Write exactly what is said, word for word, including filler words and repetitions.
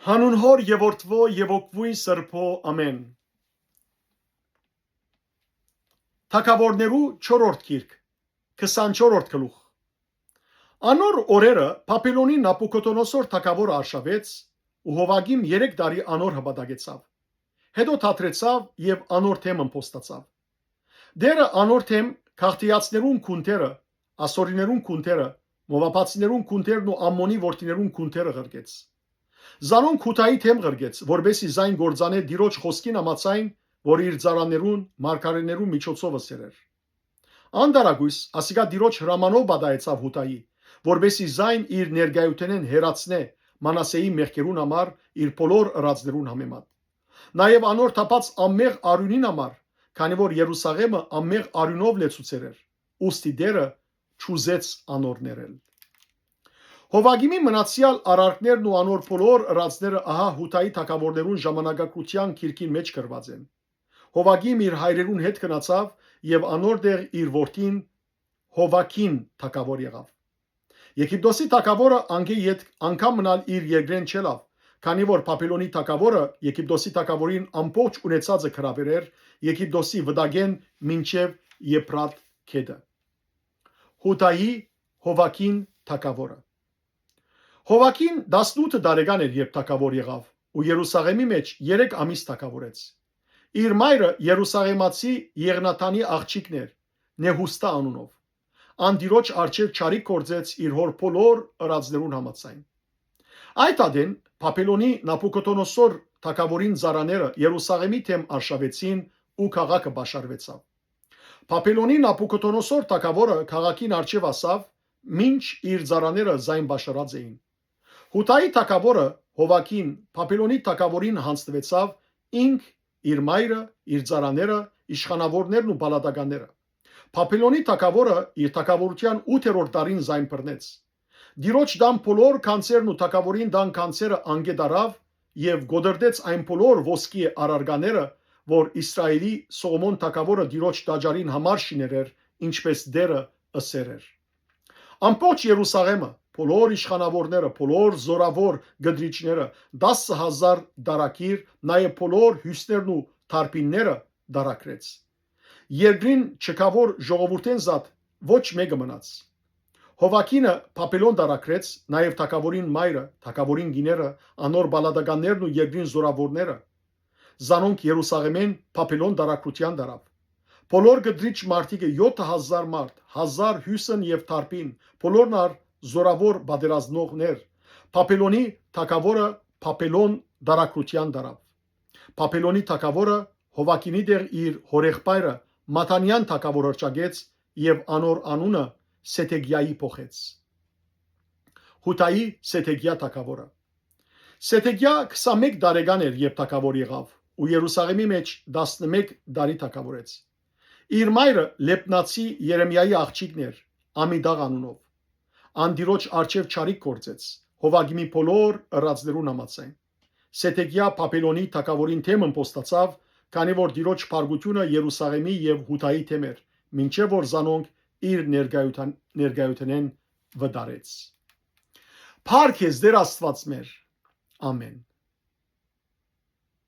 Հանուն Հօր եւ Որդւոյ եւ Հոգւոյն Սրբոյ, ամէն։ Թագաւորներու չորրորդ գիրք, քսանչորրորդ գլուխ։ Անոր օրերը Բաբիլոնի Նաբուքոդոնոսոր թագաւորը արշաւեց ու Յովակիմ երեք տարի անոր հպատակեցաւ։ Հետո դադրեցաւ եւ անոր դէմ ըմբոստացաւ։ Տէրը անոր դէմ քաղդիացիներուն գունտերը, ասորիներուն գունտերը, մովաբացիներուն գունտերն ու Ամմոնի որդիներուն գունտերը ղրկեց։ Զանոնք Յուդայի դէմ ղրկեց, որպէս զի զայն կործանէ Տիրոջ խօսքին համաձայն, որ իր ծառաներուն, մարգարէներուն միջոցով ըսեր էր։ Անտարակոյս ասիկա Տիրոջ հրամանով պատահեցաւ Յուդայի, որպէս զի զայն իր ներկայութենէն հեռացնէ Մանասեի մեղքերուն համար իր բոլոր ըրածներուն համեմատ։ Նաեւ անոր թափած անմեղ արիւնին համար, քանի որ Երուսաղէմը անմեղ արիւնով լեցուցեր էր, ուստի Տէրը չուզեց անոր ներել։ Յովակիմի մնացեալ արարքներն ու անոր բոլոր ըրածները ահա Յուդայի թագաւորներուն ժամանակագրութեան գիրքին մէջ գրուած են։ Յովակիմ իր հայրերուն հետ գնացաւ եւ անոր տեղ իր որդին Յովակին թագաւոր եղաւ։ Եգիպտոսի թագաւորը անկէ յետ անգամ մնալ իր երկրէն չելաւ, քանի որ Բաբիլոնի թագաւորը Եգիպտոսի թագաւորին ամբողջ ունեցածը գրաւեր էր Եգիպտոսի վտակէն մինչեւ Եփրատ գետը։ Յուդայի Յովակին թագաւորը։ Յովակին տասնութ տարեկան էր, երբ թագաւոր եղաւ ու Երուսաղէմի մէջ երեք ամիս թագաւորեց։ Իր մայրը Երուսաղէմացի Եղնաթանի աղջիկն էր, Նեհուստա անունով։ Ան Տիրոջ առջեւ չարիք գործեց իր հօր բոլոր ըրածներուն համաձայն։ Այդ ատեն Բաբիլոնի Նաբուքոդոնոսոր թագաւորին ծառաները Երուսաղէմի դէմ արշաւեցին ու քաղաքը պաշարուեցաւ։ Բաբիլոնի Նաբուքոդոնոսոր թագաւորը քաղաքին առջեւ ասաւ, մինչ իր ծառաները զայն պաշարած էին։ Յուդայի թագաւորը Յովակին Բաբիլոնի թագաւորին յանձնուեցաւ, ինք, իր մայրը, իր ծառաները, իշխանաւորներն ու պալատականները։ Բաբիլոնի թագաւորը իր թագաւորութեան ութերորդ տարին զայն բռնեց։ Տիրոջ տան բոլոր գանձերն ու թագաւորին տան գանձերը անկէ տարաւ եւ կոտրտեց այն բոլոր ոսկի առարկաները, որ Իսրայէլի Սողոմոն թագաւորը Տիրոջ տաճարին համար շիներ էր, ինչպէս Տէրը ըսեր էր։ Ամբողջ Երուսաղէմը, բոլոր իշխանաւորները, բոլոր զօրաւոր կտրիչները, տասը հազար դարակիր, նաեւ բոլոր հիւսներն ու դարբինները դարակրեց։ Երկրին չքաւոր ժողովուրդէն զատ ոչ մէկը մնաց։ Յովակինը Բաբիլոն դարակրեց, նաեւ թագաւորին մայրը, թագաւորին կիները, անոր պալատականներն ու երկրին զօրաւորները։ Զանոնք Երուսաղէմէն Բաբիլոն դարակրութեան դարաւ։ Բոլոր կտրիչ մարդիկը, յոթ հազար մարդ, հազար հիւսն եւ դարբին, բոլորն ալ զօրաւոր պատերազմողներ, Բաբիլոնի թագաւորը Բաբիլոն դարակրութեան դարաւ։ Բաբիլոնի թագաւորը Յովակինի տեղ իր հօրեղբայրը Մաթանիան թագաւոր հռչակեց եւ անոր անունը Սեդեկիայի փոխեց։ Յուդայի Սեդեկիա թագաւորը։ Սեդեկիա քսանմէկ տարեկան էր, երբ թագաւոր եղաւ ու Երուսաղէմի մէջ տասնմէկ տարի թագաւորեց։ Իր մայրը Լեբնացի Երեմիայի աղջիկն էր, Ամիդաղ անունով։ Ան Տիրոջ առջեւ չարիք գործեց, Յովակիմի բոլոր ըրածներուն համաձայն։ Սեդեկիա Բաբիլոնի թագաւորին դէմ ըմբոստացաւ, քանի որ Տիրոջ փառքութիւնը Երուսաղէմի եւ Յուդայի դէմ էր, մինչեւ որ զանոնք իր ներկայութան-, ներկայութենէն վտարեց։ Փառք ես, Տէր Աստուած մեր։ Ամէն։